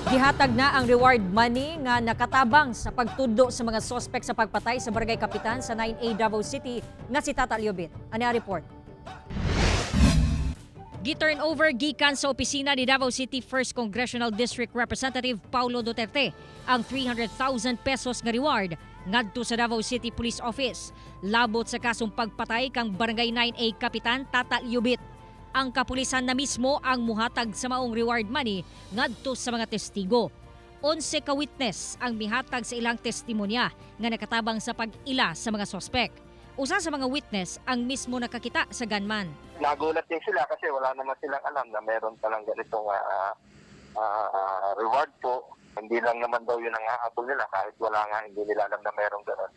Gihatag na ang reward money nga nakatabang sa pagtudlo sa mga sospek sa pagpatay sa barangay kapitan sa 9A Davao City nga si Tata Leobit. Ano ang report? Gi-turn over gikan sa opisina ni Davao City 1st Congressional District Representative Paulo Duterte ang 300,000 pesos nga reward ngadto sa Davao City Police Office labot sa kasong pagpatay kang Barangay 9A Kapitan Tata Leobit. Ang kapulisan na mismo ang muhatag sa maong reward money ngadto sa mga testigo. 11 ka witness ang mihatag sa ilang testimonya nga nakatabang sa pag-ila sa mga sospek. Usa sa mga witness ang mismo nakakita sa gunman. Nagulat din sila kasi wala naman silang alam na meron palang ganitong reward po. Hindi lang naman daw yun ang hahabol nila kahit wala nga, hindi nila alam na meron gano'n.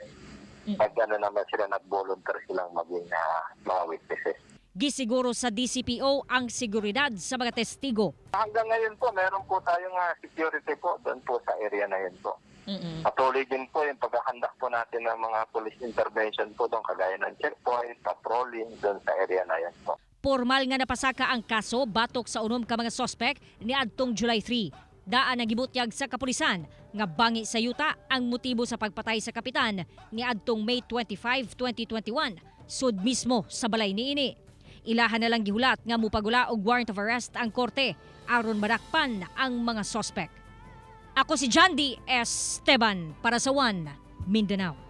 Pag ano naman sila, nag-volunteer silang maging mga witnesses. Gisiguro sa DCPO ang seguridad sa mga testigo. Hanggang ngayon po, meron po tayong security po doon po sa area na yun po. Patuloy din po yung pagka-conduct po natin ng mga police intervention po doon, kagaya ng checkpoint, patrolling doon sa area na yun po. Formal nga napasaka ang kaso batok sa unom ka mga sospek niadtong July 3. Daan ang gibutyag sa kapulisan nga bangi sa yuta ang motibo sa pagpatay sa kapitan niadtong May 25, 2021, sud mismo sa balay niini. Ilahan na lang gihulat nga mupagula og warrant of arrest ang korte aron madakpan ang mga sospek. Ako si Jandy Esteban para sa One Mindanao.